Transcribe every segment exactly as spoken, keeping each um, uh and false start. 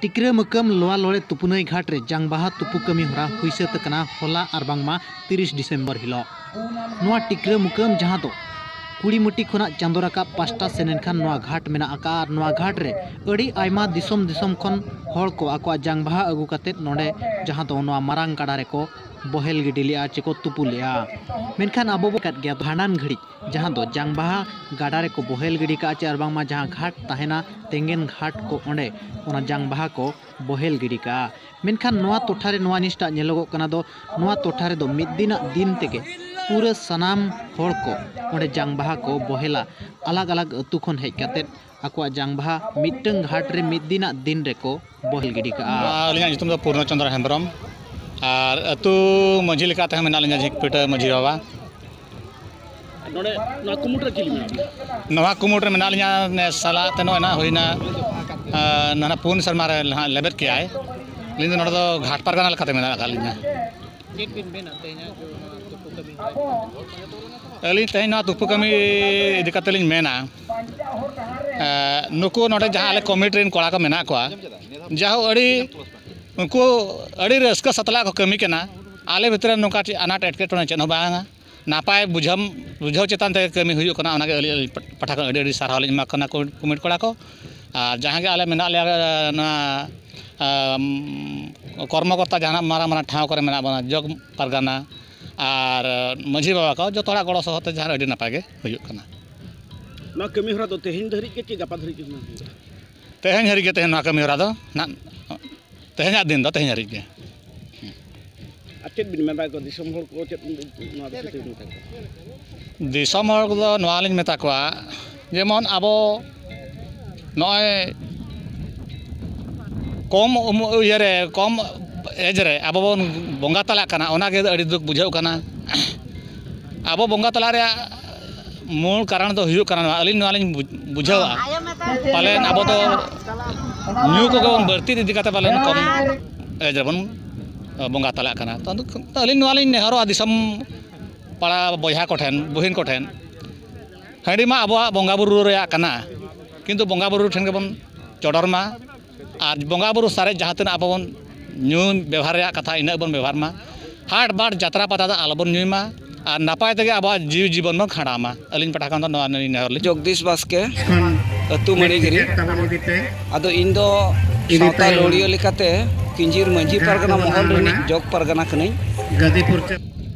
ᱴᱤᱠᱨᱟᱹ ᱢᱩᱠᱟᱹᱢ ᱞᱚᱣᱟ ᱞᱚᱲᱮ ᱛᱩᱯᱩᱱᱟᱹᱭ ᱜᱷᱟᱴ ᱨᱮ ᱡᱟᱝ ᱵᱟᱦᱟ ᱛᱩᱯᱩ ᱠᱟᱹᱢᱤ ᱦᱚᱨᱟ ᱦᱩᱭ ᱥᱟᱹᱛ ᱟᱠᱟᱱᱟ ᱦᱚᱞᱟ ᱟᱨ ᱵᱟᱝᱢᱟ ᱛᱤᱨᱤᱥ ᱰᱤᱥᱮᱢᱵᱚᱨ ᱦᱤᱞᱳᱜ᱾ ᱱᱚᱣᱟ ᱴᱤᱠᱨᱟᱹ ᱢᱩᱠᱟᱹᱢ, ᱡᱟᱦᱟᱸ ᱫᱚ ᱠᱩᱲᱤᱢᱩᱴᱤ ᱠᱷᱚᱱᱟᱜ ᱪᱟᱸᱫᱚ ᱨᱟᱠᱟᱵ ᱯᱟᱥᱴᱟ ᱥᱮᱱ ᱮᱱᱠᱷᱟᱱ ᱱᱚᱣᱟ ᱜᱷᱟᱴ ᱢᱮᱱᱟᱜ ᱟᱠᱟᱫᱼᱟ᱾ ᱟᱨ ᱱᱚᱣᱟ ᱜᱷᱟᱴ ᱨᱮ ᱟᱹᱰᱤ ᱟᱭᱢᱟ ᱫᱤᱥᱚᱢ ᱫᱤᱥᱚᱢ ᱠᱷᱚᱱ ᱦᱚᱲ ᱠᱚ ᱟᱠᱚᱣᱟᱜ ᱡᱟᱝ ᱵᱟᱦᱟ ᱟᱹᱜᱩ ᱠᱟᱛᱮᱫ ᱱᱚᱰᱮ, ᱡᱟᱦᱟᱸ ᱫᱚ ᱱᱚᱣᱟ ᱢᱟᱨᱟᱝ ᱜᱟᱰᱟ ᱨᱮᱠᱚ ᱵᱚᱦᱮᱞ ᱜᱤᱰᱤ ᱞᱮᱫᱼᱟ ᱪᱮ ᱠᱚ ᱛᱩᱯᱩ ᱞᱮᱫᱼᱟ᱾ ᱢᱮᱱᱠᱷᱟᱱ ᱟᱵᱚ ᱵᱚ ᱠᱟᱫ ᱜᱮᱭᱟ ᱵᱷᱟᱸᱰᱟᱱ ᱜᱷᱟᱹᱲᱤᱡ, ᱡᱟᱦᱟᱸ ᱫᱚ ᱡᱟᱝ ᱵᱟᱦᱟ ᱜᱟᱰᱟ ᱨᱮᱠᱚ ᱵᱚᱦᱮᱞ ᱜᱤᱰᱤ ᱠᱟᱜᱼᱟ ᱪᱮ ᱟᱨ ᱵᱟᱝᱢᱟ ᱡᱟᱦᱟᱸ ᱜᱷᱟᱴ ᱛᱟᱦᱮᱱᱟ, ᱛᱮᱸᱜᱮᱱ ᱜᱷᱟᱴ ᱠᱚ, ᱚᱸᱰᱮ ᱚᱱᱟ ᱡᱟᱝ ᱵᱟᱦᱟ ᱠᱚ ᱵᱚᱦᱮᱞ ᱜᱤᱰᱤ ᱠᱟᱜᱼᱟ᱾ ᱢᱮᱱᱠᱷᱟᱱ ᱱᱚᱣᱟ ᱴᱚᱴᱷᱟ ᱨᱮ ᱱᱚᱣᱟ ᱡᱤᱱᱤᱥᱴᱟᱜ ᱧᱮᱞᱚᱜᱚᱜ ᱠᱟᱱᱟ ᱫᱚ, ᱱᱚᱣᱟ ᱴᱚᱴᱷᱟ ᱨᱮᱫᱚ ᱢᱤᱫ ᱫᱤᱱᱟᱜ ᱫᱤᱱ ᱛᱮᱜᱮ ᱯᱩᱨᱟᱹ ᱥᱟᱱᱟᱢ ᱦᱚᱲ ᱠᱚ ᱚᱸᱰᱮ ᱡᱟᱝ ᱵᱟᱦᱟ ᱠᱚ ᱵᱚᱦᱮᱞᱟ᱾ ᱟᱞᱟᱜᱽ ᱟᱞᱟᱜᱽ ᱟᱹᱛᱩ ᱠᱷᱚᱱ ᱦᱮᱡ ᱠᱟᱛᱮᱫ ᱟᱠᱚᱣᱟᱜ ᱡᱟᱝ ᱵᱟᱦᱟ ᱢᱤᱫᱴᱟᱹᱝ ᱜᱷᱟᱴ ᱨᱮ ᱢᱤᱫ ᱫᱤᱱᱟᱜ ᱫᱤᱱ ᱨᱮᱠᱚ ᱵᱚᱦᱮᱞ ᱜᱤᱰᱤ ᱠᱟᱜᱼᱟ᱾ ᱟᱹᱞᱤᱧᱟᱜ ᱧᱩᱛᱩᱢ ᱫᱚ ᱯᱩᱨᱱᱚ ᱪᱚᱸᱫᱽᱨᱚ ᱦᱮᱢᱵᱨᱚᱢ, ᱟᱨ ᱟᱹᱛᱩ ᱢᱟᱹᱡᱷᱤ ᱞᱮᱠᱟᱛᱮ ᱦᱚᱸ ᱢᱮᱱᱟᱜ ᱞᱤᱧᱟ ᱡᱷᱤᱠᱯᱤᱴᱟᱹ ᱢᱟᱹᱡᱷᱤ ᱵᱟᱵᱟ᱾ ᱱᱚᱰᱮ ᱱᱚᱣᱟ ᱠᱩᱢᱩᱴ ᱨᱮ ᱪᱤᱞᱤ ᱢᱮᱱᱟᱜ ᱵᱤᱱᱟ? ᱱᱚᱣᱟ ᱠᱩᱢᱩᱴ ᱨᱮ ᱢᱮᱱᱟᱜ ᱞᱤᱧᱟ ᱱᱮᱥ ᱥᱟᱞᱟᱜ ᱛᱮ ᱱᱚᱜᱼᱚᱭ ᱱᱟᱜ ᱦᱩᱭᱱᱟ, ᱟᱸ, ᱱᱟᱦᱟᱜ ᱯᱩᱱ ᱥᱮᱨᱢᱟ ᱨᱮ ᱱᱟᱦᱟᱜ ᱞᱮᱵᱮᱫ ᱠᱮᱜᱼᱟᱭ᱾ ᱟᱹᱞᱤᱧ ᱫᱚ ᱱᱚᱰᱮ ᱫᱚ ᱜᱷᱟᱴ ᱯᱟᱨᱜᱟᱱᱟ ᱞᱮᱠᱟᱛᱮ ᱢᱮᱱᱟᱜ ᱟᱠᱟᱫ ᱞᱤᱧᱟ᱾ ᱪᱮᱫ ᱵᱤᱱ ᱢᱮᱱᱟ ᱛᱮᱦᱮᱧᱟᱜ ᱡᱮ ᱱᱚᱣᱟ ᱛᱩᱯᱩ ᱠᱟᱹᱢᱤ ᱦᱚᱨᱟ ᱤᱫᱤ ᱠᱟᱛᱮ? ᱟᱹᱞᱤᱧ ᱛᱮᱦᱮᱧ ᱱᱚᱣᱟ ᱛᱩᱯᱩ ᱠᱟᱹᱢᱤ ᱤᱫᱤ ᱠᱟᱛᱮ ᱞᱤᱧ ᱢᱮᱱᱟ, ᱮᱸ, ᱱᱩᱠᱩ ᱱᱚᱰᱮ ᱡᱟᱦᱟᱸ ᱟᱞᱮ ᱠᱚᱢᱤᱴᱤ ᱨᱮᱱ ᱠᱚᱲᱟ ᱠᱚ ᱢᱮᱱᱟᱜ ᱠᱚᱣᱟ, ᱡᱟᱦᱳ ᱟᱹᱰᱤ, ᱩᱱᱠᱩ ᱟᱹᱰᱤ ᱨᱟᱹᱥᱠᱟᱹ ᱥᱟᱛᱞᱟᱜ ᱠᱚ ᱠᱟᱹᱢᱤ ᱠᱟᱱᱟ᱾ ᱟᱞᱮ ᱵᱷᱤᱛᱨᱤ ᱨᱮ ᱱᱚᱝᱠᱟ ᱪᱮᱫ ᱟᱱᱟᱴ ᱮᱴᱠᱮᱴᱚᱬᱮ ᱪᱮᱫ ᱦᱚᱸ ᱵᱟᱝᱟ᱾ ᱱᱟᱯᱟᱭ ᱵᱩᱡᱷᱟᱹᱣ, ᱵᱩᱡᱷᱟᱹᱣ ᱪᱮᱛᱟᱱ ᱛᱮ ᱠᱟᱹᱢᱤ ᱦᱩᱭᱩᱜ ᱠᱟᱱᱟ᱾ ᱚᱱᱟᱜᱮ ᱟᱹᱞᱤᱧ, ᱟᱹᱞᱤᱧ ᱯᱟᱦᱴᱟ ᱠᱷᱚᱱ ᱟᱹᱰᱤ ᱟᱹᱰᱤ ᱥᱟᱨᱦᱟᱣ ᱞᱤᱧ ᱮᱢᱟ ᱠᱚ ᱠᱟᱱᱟ ᱠᱚ-, ᱠᱚᱢᱤᱴᱤ ᱠᱚᱲᱟ ᱠᱚ᱾ ᱟᱨ ᱡᱟᱦᱟᱸ ᱜᱮ ᱟᱞᱮ ᱢᱮᱱᱟᱜ ᱞᱮᱭᱟ, ᱱᱚᱣᱟ, ᱟᱢ, ᱠᱚᱨᱢᱚᱠᱚᱨᱛᱟ ᱡᱟᱦᱟᱱᱟᱜ ᱢᱟᱨᱟᱝ ᱢᱟᱨᱟᱝ ᱴᱷᱟᱶ ᱠᱚᱨᱮ ᱢᱮᱱᱟᱜ ᱵᱚᱱᱟ, ᱡᱚᱜᱽ ᱯᱟᱨᱜᱟᱱᱟ ᱟᱨ ᱢᱟᱹᱡᱷᱤ ᱵᱟᱵᱟ ᱠᱚ, ᱡᱚᱛᱚ ᱦᱚᱲᱟᱜ ᱜᱚᱲᱚ ᱥᱚᱦᱚᱫ ᱛᱮ ᱡᱟᱦᱟᱸ ᱟᱹᱰᱤ ᱱᱟᱯᱟᱭ ᱜᱮ ᱦᱩᱭᱩᱜ ᱠᱟᱱᱟ᱾ ᱱᱚᱣᱟ ᱠᱟᱹᱢᱤ ᱦᱚᱨᱟ ᱫᱚ ᱛᱮᱦᱮᱧ ᱫᱷᱟᱹᱨᱤᱡ ᱜᱮ ᱪᱮ ᱜᱟᱯᱟ ᱫᱷᱟᱹᱨᱤᱡ ᱜᱮ ᱦᱩᱭᱩᱜᱼᱟ? ᱛᱮᱦᱮᱧ ᱦᱟᱹᱨᱤᱡ ᱜᱮ, ᱛᱮᱦᱮᱧ ᱱᱚᱣᱟ ᱠᱟᱹᱢᱤ ᱦᱚᱨᱟ ᱫᱚ ᱱᱟᱜ, ᱛᱮᱦᱮᱧᱟᱜ ᱫᱤᱱ ᱫᱚ ᱛᱮᱦᱮᱧ ᱦᱟᱹᱨᱤᱡ ᱜᱮ᱾ ᱟᱨ ᱪᱮᱫ ᱵᱤᱱ ᱢᱮᱱᱫᱟ, ᱫᱤᱥᱚᱢ ᱦᱚᱲ ᱠᱚ ᱪᱮᱫ ᱱᱚᱣᱟ ᱵᱤᱥᱚᱭ ᱛᱮ ᱢᱮᱛᱟ ᱠᱚᱣᱟ? ᱫᱤᱥᱚᱢ ᱦᱚᱲ ᱠᱚᱫᱚ ᱱᱚᱣᱟ ᱞᱤᱧ ᱢᱮᱛᱟ ᱠᱚᱣᱟ, ᱡᱮᱢᱚᱱ ᱟᱵᱚ ᱱᱚᱜᱼᱚᱭ ᱠᱚᱢ ᱩᱢ-, ᱤᱭᱟᱹ ᱨᱮ, ᱠᱚᱢ ᱮᱡᱽ ᱨᱮ ᱟᱵᱚ ᱵᱚᱱ ᱵᱚᱸᱜᱟ ᱛᱟᱞᱟᱜ ᱠᱟᱱᱟ, ᱚᱱᱟᱜᱮ ᱟᱹᱰᱤ ᱫᱩᱠ ᱵᱩᱡᱷᱟᱹᱜ ᱠᱟᱱᱟ᱾ ᱟᱵᱚ ᱵᱚᱸᱜᱟ ᱛᱟᱞᱟ ᱨᱮᱭᱟᱜ ᱢᱩᱞ ᱠᱟᱨᱚᱱ ᱫᱚ ᱦᱩᱭᱩᱜ ᱠᱟᱱᱟ ᱱᱚᱣᱟ, ᱟᱹᱞᱤᱧ ᱱᱚᱣᱟ ᱞᱤᱧ ᱵᱩᱡᱽ-, ᱵᱩᱡᱷᱟᱹᱣᱟ᱾ ᱯᱟᱞᱮᱱ ᱟᱵᱚ ᱫᱚ ᱧᱩ ᱠᱚᱜᱮ ᱵᱚᱱ ᱵᱟᱹᱲᱛᱤ ᱤᱫᱤ ᱠᱟᱛᱮ ᱯᱟᱞᱮᱱ ᱠᱚᱢ ᱮᱡᱽ ᱨᱮᱵᱚᱱ ᱵᱚᱸᱜᱟ ᱛᱟᱞᱟᱜ ᱠᱟᱱᱟ᱾ ᱛᱚ, ᱟᱹᱞᱤᱧ ᱱᱚᱣᱟ ᱞᱤᱧ ᱱᱮᱦᱚᱨᱚᱜᱼᱟ ᱫᱤᱥᱚᱢ ᱯᱟᱲᱟ ᱵᱚᱭᱦᱟ ᱠᱚᱴᱷᱮᱱ, ᱵᱩᱦᱤᱱ ᱠᱚᱴᱷᱮᱱ, ᱦᱟᱺᱰᱤ ᱢᱟ ᱟᱵᱚᱣᱟᱜ ᱵᱚᱸᱜᱟ ᱵᱩᱨᱩ ᱨᱮᱭᱟᱜ ᱠᱟᱱᱟ, ᱠᱤᱱᱛᱩ ᱵᱚᱸᱜᱟ ᱵᱩᱨᱩ ᱴᱷᱮᱱ ᱜᱮᱵᱚᱱ ᱪᱚᱰᱚᱨ ᱢᱟ᱾ ᱟᱨ ᱵᱚᱸᱜᱟ ᱵᱩᱨᱩ ᱥᱟᱨᱮᱡ ᱡᱟᱦᱟᱸ ᱛᱤᱱᱟᱹᱜ ᱟᱵᱚ ᱵᱚᱱ ᱧᱩ ᱵᱮᱵᱷᱟᱨ ᱨᱮᱭᱟᱜ ᱠᱟᱛᱷᱟ, ᱤᱱᱟᱹᱜ ᱵᱚᱱ ᱵᱮᱵᱷᱟᱨ ᱢᱟ᱾ ᱦᱟᱴ ᱵᱟᱴ ᱡᱟᱛᱨᱟ ᱯᱟᱛᱟ ᱫᱚ ᱟᱞᱚᱵᱚᱱ ᱧᱩᱭ ᱢᱟ ᱟᱨ ᱱᱟᱯᱟᱭ ᱛᱮᱜᱮ ᱟᱵᱚᱣᱟᱜ ᱡᱤᱣᱤ ᱡᱤᱵᱚᱱ ᱵᱚᱱ ᱠᱷᱟᱸᱰᱟᱣ ᱢᱟ᱾ ᱟᱹᱞᱤᱧ ᱯᱟᱦᱴᱟ ᱠᱷᱚᱱ ᱫᱚ ᱱᱚᱣᱟ ᱱᱮᱦᱚᱨ ᱞᱤᱧ᱾ ᱡᱚᱜᱽᱫᱤᱥ ᱵᱟᱥᱠᱮ, ᱟᱹᱛᱩ ᱢᱟᱹᱲᱤᱜᱤᱨᱤ᱾ ᱟᱫᱚ ᱤᱧ ᱫᱚ ᱥᱟᱶᱛᱟ ᱞᱟᱹᱣᱲᱤᱭᱟᱹ ᱞᱮᱠᱟᱛᱮ ᱠᱤᱧᱡᱤᱨ ᱢᱟᱹᱡᱷᱤ ᱯᱟᱨᱜᱟᱱᱟ ᱢᱚᱦᱚᱞ ᱨᱤᱱᱤᱡ ᱡᱚᱜᱽ ᱯᱟᱨᱜᱟᱱᱟ ᱠᱟᱹᱱᱟᱹᱧ᱾ ᱜᱟᱫᱤᱯᱩᱨ ᱪᱟ-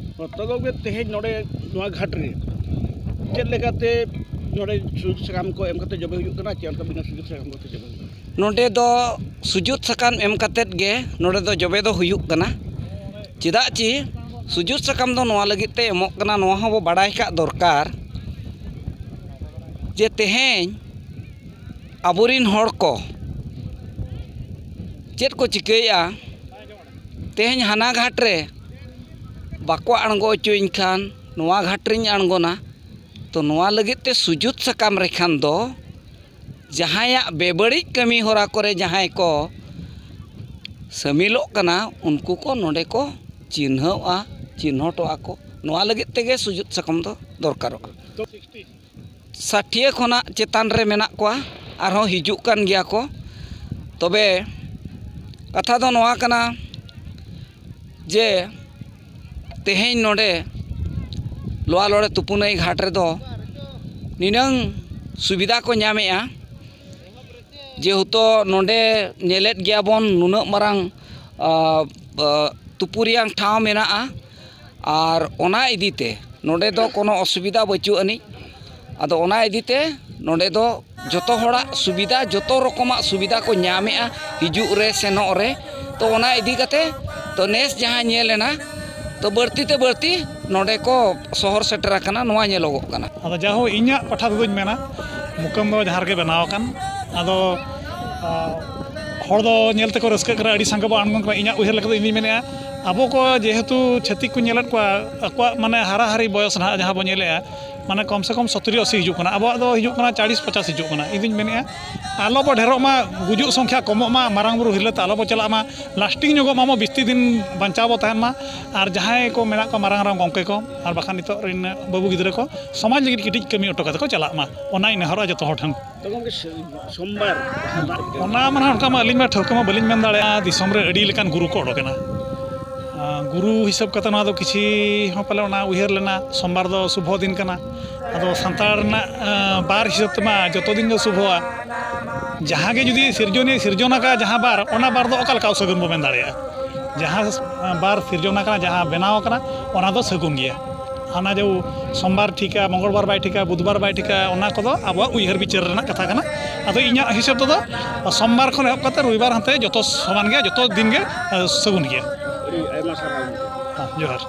ᱛᱚᱵᱮ ᱛᱮᱦᱮᱧ ᱱᱚᱰᱮ ᱱᱚᱣᱟ ᱜᱷᱟᱴ ᱨᱮ ᱪᱮᱫ ᱞᱮᱠᱟᱛᱮ ᱱᱚᱰᱮ ᱥᱩᱡᱳᱜᱽ ᱥᱟᱠᱟᱢ ᱠᱚ ᱮᱢ ᱠᱟᱛᱮ ᱡᱚᱵᱮ ᱦᱩᱭᱩᱜ ᱠᱟᱱᱟ, ᱪᱮ ᱚᱱᱠᱟ ᱵᱤᱱᱟᱹ ᱥᱩᱡᱳᱜᱽ ᱥᱟᱠᱟᱢ ᱠᱚᱛᱮ ᱡᱚᱵᱮ ᱦᱩᱭᱩᱜ ᱠᱟᱱᱟ? ᱱᱚᱰᱮ ᱫᱚ ᱥᱩᱡᱳᱜᱽ ᱥᱟᱠᱟᱢ ᱮᱢ ᱠᱟᱛᱮᱫ ᱜᱮ ᱱᱚᱰᱮ ᱫᱚ ᱡᱚᱵᱮ ᱫᱚ ᱦᱩᱭᱩᱜ ᱠᱟᱱᱟ᱾ ᱪᱮᱫᱟᱜ ᱪᱮ ᱥᱩᱡᱳᱜᱽ ᱥᱟᱠᱟᱢ ᱫᱚ ᱱᱚᱣᱟ ᱞᱟᱹᱜᱤᱫ ᱛᱮ ᱮᱢᱚᱜ ᱠᱟᱱᱟ, ᱱᱚᱣᱟ ᱦᱚᱸᱵᱚ ᱵᱟᱰᱟᱭ ᱠᱟᱜ ᱫᱚᱨᱠᱟᱨ ᱡᱮ ᱛᱮᱦᱮᱧ ᱟᱵᱚᱨᱤᱱ ᱦᱚᱲ ᱠᱚ ᱪᱮᱫ ᱠᱚ ᱪᱤᱠᱟᱹᱭᱮᱫᱼᱟ, ᱛᱮᱦᱮᱧ ᱦᱟᱱᱟ ᱜᱷᱟᱴ ᱨᱮ ᱵᱟᱠᱚ ᱟᱬᱜᱚ ᱦᱚᱪᱚᱧ ᱠᱷᱟᱱ ᱱᱚᱣᱟ ᱜᱷᱟᱴ ᱨᱤᱧ ᱟᱬᱜᱚᱱᱟ᱾ ᱛᱚ ᱱᱚᱣᱟ ᱞᱟᱹᱜᱤᱫ ᱛᱮ ᱥᱩᱡᱳᱜᱽ ᱥᱟᱠᱟᱢ ᱨᱮᱠᱷᱟᱱ ᱫᱚ ᱡᱟᱦᱟᱸᱭᱟᱜ ᱵᱮᱵᱟᱹᱲᱤᱡ ᱠᱟᱹᱢᱤ ᱦᱚᱨᱟ ᱠᱚᱨᱮ ᱡᱟᱦᱟᱸᱭ ᱠᱚ ᱥᱟᱹᱢᱤᱞᱚᱜ ᱠᱟᱱᱟ, ᱩᱱᱠᱩ ᱠᱚ ᱱᱚᱰᱮ ᱠᱚ ᱪᱤᱱᱦᱟᱹᱣᱜᱼᱟ, ᱪᱤᱱᱦᱚᱴᱚᱜᱼᱟ ᱠᱚ᱾ ᱱᱚᱣᱟ ᱞᱟᱹᱜᱤᱫ ᱛᱮᱜᱮ ᱥᱩᱡᱳᱜᱽ ᱥᱟᱠᱟᱢ ᱫᱚ ᱫᱚᱨᱠᱟᱨᱚᱜᱼᱟ᱾ ᱥᱟᱹᱴᱷᱤᱭᱟᱹ ᱠᱷᱚᱱᱟᱜ ᱪᱮᱛᱟᱱ ᱨᱮ ᱢᱮᱱᱟᱜ ᱠᱚᱣᱟ, ᱟᱨᱦᱚᱸ ᱦᱤᱡᱩᱜ ᱠᱟᱱ ᱜᱮᱭᱟ ᱠᱚ᱾ ᱛᱚᱵᱮ ᱠᱟᱛᱷᱟ ᱫᱚ ᱱᱚᱣᱟ ᱠᱟᱱᱟ ᱡᱮ ᱛᱮᱦᱮᱧ ᱱᱚᱰᱮ ᱞᱳᱣᱟ ᱞᱚᱲᱮ ᱛᱩᱯᱩᱱᱟᱹᱭ ᱜᱷᱟᱴ ᱨᱮᱫᱚ ᱱᱤᱱᱟᱹᱝ ᱥᱩᱵᱤᱫᱷᱟ ᱠᱚ ᱧᱟᱢᱮᱜᱼᱟ, ᱡᱮᱦᱮᱛᱩ ᱱᱚᱰᱮ ᱧᱮᱞᱮᱫ ᱜᱮᱭᱟ ᱵᱚᱱ ᱱᱩᱱᱟᱹᱜ ᱢᱟᱨᱟᱝ, ᱟ, ᱟ, ᱛᱩᱯᱩ ᱨᱮᱭᱟᱝ ᱴᱷᱟᱶ ᱢᱮᱱᱟᱜᱼᱟ, ᱟᱨ ᱚᱱᱟ ᱤᱫᱤ ᱛᱮ ᱱᱚᱰᱮ ᱫᱚ ᱠᱳᱱᱳ ᱚᱥᱩᱵᱤᱫᱷᱟ ᱵᱟᱹᱪᱩᱜ ᱟᱹᱱᱤᱡ᱾ ᱟᱫᱚ ᱚᱱᱟ ᱤᱫᱤ ᱛᱮ ᱱᱚᱰᱮ ᱫᱚ ᱡᱚᱛᱚ ᱦᱚᱲᱟᱜ ᱥᱩᱵᱤᱫᱷᱟ, ᱡᱚᱛᱚ ᱨᱚᱠᱚᱢᱟᱜ ᱥᱩᱵᱤᱫᱷᱟ ᱠᱚ ᱧᱟᱢᱮᱜᱼᱟ ᱦᱤᱡᱩᱜ ᱨᱮ ᱥᱮᱱᱚᱜ ᱨᱮ᱾ ᱛᱚ ᱚᱱᱟ ᱤᱫᱤ ᱠᱟᱛᱮ ᱛᱚ ᱱᱮᱥ ᱡᱟᱦᱟᱸ ᱧᱮᱞ ᱮᱱᱟ, ᱛᱚ ᱵᱟᱹᱲᱛᱤ ᱛᱮ ᱵᱟᱹᱲᱛᱤ ᱱᱚᱰᱮ ᱠᱚ ᱥᱚᱦᱚᱨ ᱥᱮᱴᱮᱨ ᱟᱠᱟᱱᱟ, ᱱᱚᱣᱟ ᱧᱮᱞᱚᱜᱚᱜ ᱠᱟᱱᱟ᱾ ᱟᱫᱚ ᱡᱟᱦᱳ, ᱤᱧᱟᱹᱜ ᱯᱟᱦᱴᱟ ᱛᱮᱫᱚᱧ ᱢᱮᱱᱟ, ᱢᱩᱠᱟᱹᱢ ᱫᱚ ᱡᱟᱦᱟᱸ ᱨᱮᱜᱮ ᱵᱮᱱᱟᱣ ᱟᱠᱟᱱ, ᱟᱫᱚ, ᱟ, ᱦᱚᱲ ᱫᱚ ᱧᱮᱞ ᱛᱮᱠᱚ ᱨᱟᱹᱥᱠᱟᱹᱜ ᱠᱟᱱᱟ, ᱟᱹᱰᱤ ᱥᱟᱸᱜᱮ ᱵᱚ ᱟᱬᱜᱚᱱ ᱠᱟᱱᱟ᱾ ᱤᱧᱟᱹᱜ ᱩᱭᱦᱟᱹᱨ ᱞᱮᱠᱟ ᱫᱚ ᱤᱧ ᱫᱩᱧ ᱢᱮᱱᱮᱫᱼᱟ, ᱟᱵᱚ ᱠᱚ ᱡᱮᱦᱮᱛᱩ ᱪᱷᱟᱹᱛᱤᱠ ᱠᱚ ᱧᱮᱞᱮᱫ ᱠᱚᱣᱟ, ᱟᱠᱚᱣᱟᱜ ᱢᱟᱱᱮ ᱦᱟᱨᱟ ᱦᱟᱨᱤ ᱵᱚᱭᱚᱥ ᱱᱟᱦᱟᱜ ᱡᱟᱦᱟᱸ ᱵᱚ ᱧᱮᱞᱮᱫᱼᱟ, ᱢᱟᱱᱮ ᱠᱚᱢ ᱥᱮ ᱠᱚᱢ ᱥᱚᱛᱛᱚᱨ ᱟᱥᱤ ᱦᱤᱡᱩᱜ ᱠᱟᱱᱟ, ᱟᱵᱚᱣᱟᱜ ᱫᱚ ᱦᱤᱡᱩᱜ ᱠᱟᱱᱟ ᱪᱟᱞᱤᱥ ᱯᱚᱪᱟᱥ ᱦᱤᱡᱩᱜ ᱠᱟᱱᱟ᱾ ᱤᱧ ᱫᱩᱧ ᱢᱮᱱᱮᱫᱼᱟ, ᱟᱞᱚ ᱵᱚ ᱰᱷᱮᱨᱚᱜ ᱢᱟ, ᱜᱩᱡᱩᱜ ᱥᱚᱝᱠᱷᱟ ᱠᱚᱢᱚᱜ ᱢᱟ, ᱢᱟᱨᱟᱝ ᱵᱩᱨᱩ ᱦᱤᱨᱞᱟᱹ ᱛᱮ ᱟᱞᱚ ᱵᱚ ᱪᱟᱞᱟᱜ ᱢᱟ, ᱞᱟᱥᱴᱤᱝ ᱧᱚᱜᱚᱜ ᱢᱟ, ᱵᱚ ᱵᱤᱥᱛᱤ ᱫᱤᱱ ᱵᱟᱧᱪᱟᱣ ᱵᱚ ᱛᱟᱦᱮᱱ ᱢᱟ᱾ ᱟᱨ ᱡᱟᱦᱟᱸᱭ ᱠᱚ ᱢᱮᱱᱟᱜ ᱠᱚᱣᱟ ᱢᱟᱨᱟᱝ ᱢᱟᱨᱟᱝ ᱜᱚᱢᱠᱮ ᱠᱚ, ᱟᱨ ᱵᱟᱠᱷᱟᱱ ᱱᱤᱛᱚᱜ ᱨᱮᱱ ᱵᱟᱹᱵᱩ ᱜᱤᱫᱽᱨᱟᱹ ᱠᱚ, ᱥᱚᱢᱟᱡᱽ ᱞᱟᱹᱜᱤᱫ ᱠᱟᱹᱴᱤᱡ ᱠᱟᱹᱢᱤ ᱦᱚᱴᱚ ᱠᱟᱛᱮ ᱠᱚ ᱪᱟᱞᱟᱜ ᱢᱟ, ᱚᱱᱟᱧ ᱱᱮᱦᱚᱨᱚᱜᱼᱟ ᱡᱚᱛᱚ ᱦᱚᱲ ᱴᱷᱮᱱ᱾ ᱜᱚᱢᱠᱮ, ᱥᱮ-, ᱥᱳᱢᱵᱟᱨ ᱡᱟᱦᱟᱸ ᱫᱟᱜ ᱚᱱᱟ ᱢᱟ ᱱᱟᱦᱟᱜ ᱚᱱᱠᱟ ᱢᱟ ᱟᱹᱞᱤᱧ ᱢᱟ ᱴᱷᱟᱹᱣᱠᱟᱹ ᱢᱟ ᱵᱟᱹᱞᱤᱧ ᱢᱮᱱ ᱫᱟᱲᱮᱭᱟᱜᱼᱟ᱾ ᱫᱤᱥᱚᱢ ᱨᱮ ᱟᱹᱰᱤ ᱞᱮᱠᱟᱱ ᱜᱩᱨᱩ ᱠᱚ ᱚᱰᱚᱠ ᱮᱱᱟ᱾ ᱟᱸ, ᱜᱩᱨᱩ ᱦᱤᱥᱟᱹᱵ ᱠᱟᱛᱮ ᱱᱚᱣᱟ ᱫᱚ ᱠᱤᱪᱷᱤ ᱦᱚᱸ ᱯᱟᱞᱮ ᱚᱱᱟ ᱩᱭᱦᱟᱹᱨ ᱞᱮᱱᱟ, ᱥᱳᱢᱵᱟᱨ ᱫᱚ ᱥᱩᱵᱷᱚ ᱫᱤᱱ ᱠᱟᱱᱟ᱾ ᱟᱫᱚ ᱥᱟᱱᱛᱟᱲ ᱨᱮᱱᱟᱜ, ᱟᱸ, ᱵᱟᱨ ᱦᱤᱥᱟᱹᱵ ᱛᱮᱢᱟ ᱡᱚᱛᱚ ᱫᱤᱱ ᱜᱮ ᱥᱩᱵᱷᱚᱜᱼᱟ᱾ ᱡᱟᱦᱟᱸ ᱜᱮ ᱡᱩᱫᱤ ᱥᱤᱨᱡᱚᱱᱤᱭᱟᱹ ᱥᱤᱨᱡᱚᱱ ᱟᱠᱟᱫ ᱡᱟᱦᱟᱸ ᱵᱟᱨ, ᱚᱱᱟ ᱵᱟᱨ ᱫᱚ ᱚᱠᱟ ᱞᱮᱠᱟ ᱚᱥᱟᱹᱜᱩᱱ ᱵᱚ ᱢᱮᱱ ᱫᱟᱲᱮᱭᱟᱜᱼᱟ? ᱡᱟᱦᱟᱸ, ᱟᱸ, ᱵᱟᱨ ᱥᱤᱨᱡᱚᱱ ᱟᱠᱟᱱᱟ, ᱡᱟᱦᱟᱸ ᱵᱮᱱᱟᱣ ᱟᱠᱟᱱᱟ, ᱚᱱᱟ ᱫᱚ ᱥᱟᱹᱜᱩᱱ ᱜᱮᱭᱟ᱾ ᱦᱟᱱᱟ ᱡᱮ ᱥᱳᱢᱵᱟᱨ ᱴᱷᱤᱠᱟ, ᱢᱚᱝᱜᱚᱞᱵᱟᱨ ᱵᱟᱭ ᱴᱷᱤᱠᱟ, ᱵᱩᱫᱷᱵᱟᱨ ᱵᱟᱭ ᱴᱷᱤᱠᱟ, ᱚᱱᱟ ᱠᱚᱫᱚ ᱟᱵᱚᱣᱟᱜ ᱩᱭᱦᱟᱹᱨ ᱵᱤᱪᱟᱹᱨ ᱨᱮᱱᱟᱜ ᱠᱟᱛᱷᱟ ᱠᱟᱱᱟ᱾ ᱟᱫᱚ ᱤᱧᱟᱹᱜ ᱦᱤᱥᱟᱹᱵ ᱛᱮᱫᱚ ᱥᱳᱢᱵᱟᱨ ᱠᱷᱚᱱ ᱮᱦᱚᱵ ᱠᱟᱛᱮ ᱨᱚᱵᱤᱵᱟᱨ ᱦᱟᱱᱛᱮ ᱡᱚᱛᱚ ᱥᱚᱢᱟᱱ ᱜᱮᱭᱟ, ᱡᱚᱛᱚ ᱫᱤᱱ ᱜᱮ, ᱟᱸ, ᱥᱟᱹᱜᱩᱱ ᱜᱮᱭᱟ᱾ ᱟᱹᱰᱤ ᱟᱭᱢᱟ ᱥᱟᱨᱦᱟᱣ᱾ ᱦᱮᱸ, ᱡᱚᱦᱟᱨ᱾